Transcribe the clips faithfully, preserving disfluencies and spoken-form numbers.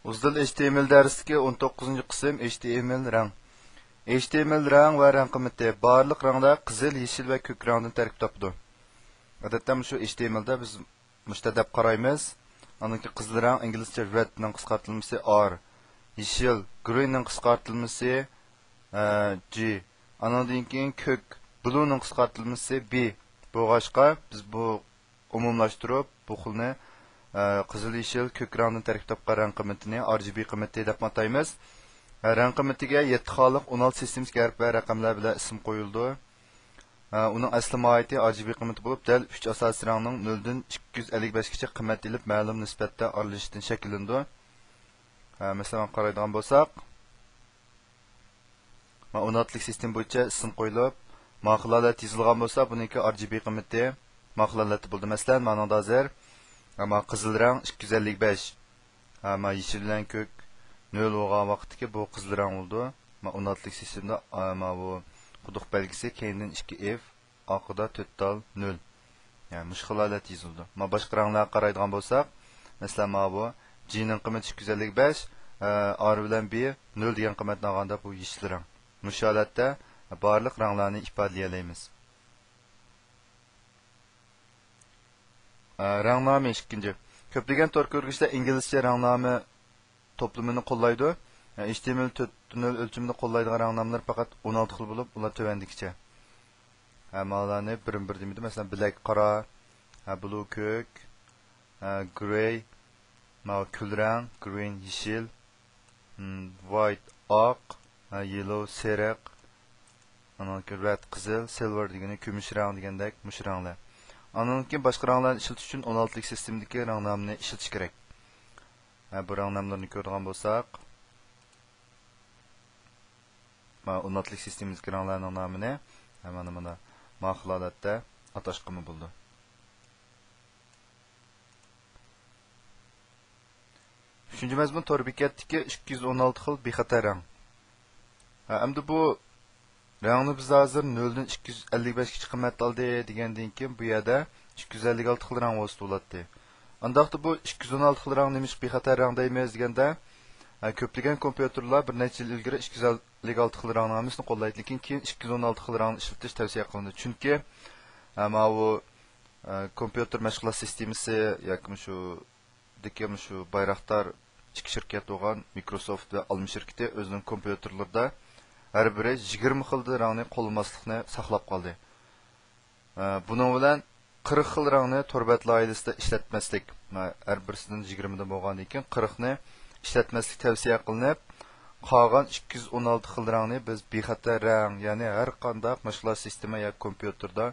ئۇزدىل ئېچ تى ئېم ئېل دەرسلىكى ئون توققۇزىنچى قىسىم، ئېچ تى ئېم ئېل رەڭ. ئېچ تى ئېم ئېل رەڭ ۋە رەڭ قىممىتى. بارلىق رەڭلەر قىزىل، يېشىل ۋە كۆك رەڭدىن تەركىب تاپىدۇ. ئادەتتە مۇشۇ ئېچ تى ئېم ئېل دە بىز مۇشۇنداق دەپ قارايمىز. ئاندىن كېيىن قىزىل رەڭ ئىنگلىزچە رېدنىڭ قىسقارتىلمىسى ئار، يېشىل، گرىننىڭ قىسقارتىلمىسى، ئە، جى. ئانىڭدىن كېيىن كۆك، بلۇنىڭ قىسقارتىلمىسى بى. بولغاچقا بىز بۇ ئومۇملاشتۇرۇپ، بۇ خىلنى، ئە، قىزىل، يېشىل، كۆك رەڭدىن تەركىب تاپقان رەڭ قىممىتىنى ئار جى بى قىممىتى دەپ ئاتايمىز. ئە، رەڭ قىممىتىگە يەتتە خانىلىق ئون ئالتە سىستېمىسىدىكى ھەرپ ۋە رەقەملەر بىلەن ئىسىم قويۇلىدۇ. ئە، ئۇنىڭ ئەسلى ماھىيىتى ئار جى بى قىممىتى بولۇپ، دەل ئۈچ ئاساسىي رەڭنىڭ نۆلدىن ئىككى يۈز ئەللىك بەشكىچە قىممەت ئېلىپ، مەلۇم نىسبەتتە ئارىلىشىشتىن شەكىللىنىدۇ. ئە، مەسىلەن، مانا قارايدىغان بولساق، مانا ئون ئالتىلىك سىستېما بويىچە ئىسىم قويۇلۇپ، مانا خىل ھالەت يېزىلغان بولسا، بۇنىڭكى ئار جى بى قىممىتى مانا خىل ھالەتتە بولىدۇ. مەسىلەن، مانىڭدا ھازىر، مانا قىزىل رەڭ ئىككى يۈز ئەللىك بەش، ھە، مانا يېشىل بىلەن كۆك نۆل بولغان ۋاقىتتىكى بۇ قىزىل رەڭ بولىدۇ. مانا ئون ئالتىلىك سىستېمىدا، ئە، مانا بۇ قۇدۇق بەلگىسى كەينىدىن ئىككى ئېف، ئارقىدا تۆت تال نۆل. يەنى مۇشۇ خىل ھالەت يېزىلىدۇ. مانا باشقا رەڭلەرگە قارايدىغان بولساق، مەسىلەن، مانا بۇ جىنىڭ قىممىتى ئىككى يۈز ئەللىك بەش، ئە، ئار بىلەن بى نۆل دېگەن قىممەتنى ئالغاندا، بۇ يېشىل رەڭ. مۇشۇ ھالەتتە بارلىق رەڭلەرنى ئىپادىلىيەلەيمىز. ئە، رەڭنامە ئىككىنچى. كۆپلىگەن تور كۆرگۈچلەر ئىنگلىزچە رەڭنامە توپلىمىنى قوللايدۇ. ئېچ تى ئېم ئېل تۆت نۆل ئۆلچىمىنى قوللايدىغان رەڭنامىلەر پەقەت ئون ئالتە خىل بولۇپ، ئۇلار تۆۋەندىكىچە. ھە، ماۋۇلارنى بىرمۇ بىر دېمىدى. مەسىلەن، بلەك قارا، ھە، بلۇ كۆك، ھە، گرەي، ماۋۇ كۈل رەڭ، گرىن يېشىل، ھىم، ۋايت ئاق، ھە، يېللو سېرىق، ئانىڭدىن كېيىن رەد قىزىل، سىلۋېر دېگىنى كۈمۈش رەڭ دېگەندەك مۇشۇ رەڭلەر. ئانىڭدىن كېيىن باشقا رەڭلەرنى ئىشلىتىش ئۈچۈن ئون ئالتىلىك سىستېمىدىكى رەڭنامىنى ئىشلىتىش كېرەك. ھە، بۇ رەڭنامىلىرىنى كۆرىدىغان بولساق، مانا ئون ئالتىلىك سىستېمىدىكى رەڭلەرنىڭ نامىنى، ھە، مانا، مانا، مانا خىل ھالەتتە ئاتاشقىمۇ بولىدۇ. ئۈچىنچى مەزمۇن تور بېكەتتىكى ئىككى يۈز ئون ئالتە خىل بىخەتەر رەڭ. ھە، ئەمدى بۇ رەڭنى بىز ھازىر نۆلدىن ئىككى يۈز ئەللىك بەشكىچە قىممەت ئالدى دېگەندىن كېيىن، بۇ يەردە ئىككى يۈز ئەللىك ئالتە خىل رەڭ بولسا بولاتتى. ئانداقتا بۇ ئىككى يۈز ئون ئالتە خىل رەڭ نېمىشقا بىخەتەر رەڭ دەيمىز دېگەندە، ھە، كۆپلىگەن كومپيۇتېرلار بىر نەچچە يىل ئىلگىرى ئىككى يۈز ئەللىك ئالتە خىل رەڭنىڭ ھەممىسىنى قوللايدۇ، لېكىن كېيىن ئىككى يۈز ئون ئالتە خىل رەڭنى ئىشلىتىش تەۋسىيە قىلىندى. چۈنكى، ھە، ماۋۇ، ھە، كومپيۇتېر مەشغۇلات سىستېمىسى ياكى مۇشۇ دىكى مۇشۇ بايراقدار ئىككى شىركەت بولغان مىكروسوفت ۋە ئالما شىركىتى ئۆزىنىڭ كومپيۇتېرلىرىدا ھەر بىرى يىگىرمە خىل رەڭنى قوللىماسلىقنى ساقلاپ قالدى. ئە، بۇنىڭ بىلەن قىرىق خىل رەڭنى تور بەت لايىھىسىدە ئىشلەتمەسلىك، ئە، ھەر بىرسىدىن يىگىرمىدىن بولغاندىن كېيىن قىرىقنى ئىشلەتمەسلىك تەۋسىيە قىلىنىپ، قالغان ئىككى يۈز ئون ئالتە خىل رەڭنى بىز بىخەتەر رەڭ، يەنى ھەر قانداق مەشغۇلات سىستېما ياكى كومپيۇتېردا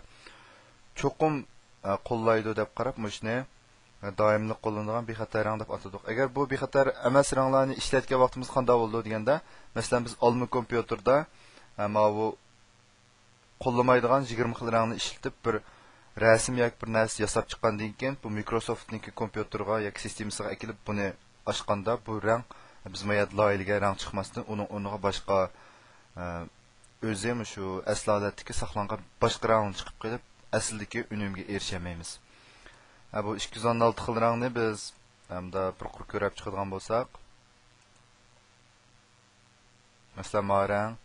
چوقۇم، ئە، قوللايدۇ دەپ قاراپ، مۇشۇنى دائىملىق قوللىنىدىغان بىخەتەر رەڭ دەپ ئاتىدۇق. ئەگەر بۇ بىخەتەر ئەمەس رەڭلەرنى ئىشلەتكەن ۋاقتىمىز قانداق بولىدۇ دېگەندە، مەسىلەن، بىز ئالما كومپيۇتېردا، ھە، ماۋۇ قوللىمايدىغان يىگىرمە خىل رەڭنى ئىشلىتىپ، بىر رەسىم ياكى بىر نەرسە ياساپ چىققاندىن كېيىن، بۇ مىكروسوفتنىڭكى كومپيۇتېرىغا ياكى سىستېمىسىغا ئەكېلىپ، بۇنى ئاچقاندا، بۇ رەڭ، بىز ما يەردە لايىھىلىگەن رەڭ چىقماستىن، ئۇنىڭ ئورنىغا باشقا، ئە، ئۆزى مۇشۇ ئەسلى ھالەتتىكى ساقلانغان باشقا رەڭ چىقىپ قېلىپ، ئەسلىدىكى ئۈنۈمگە ئېرىشەلمەيمىز. ھە، بۇ ئىككى يۈز ئون ئالتە خىل رەڭنى بىز ئەمدى بىر قۇر كۆرۈپ چىقىدىغان بولساق، مەسىلەن، ماۋۇ رەڭ،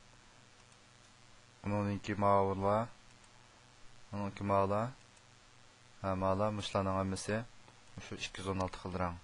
ئۇنىڭدىن كېيىن ماۋۇلار، ئۇنىڭدىن كېيىن ماۋۇلار، ھە، ماۋۇلار، مۇشۇلارنىڭ ھەممىسى مۇشۇ ئىككى يۈز ئون ئالتە خىل رەڭ.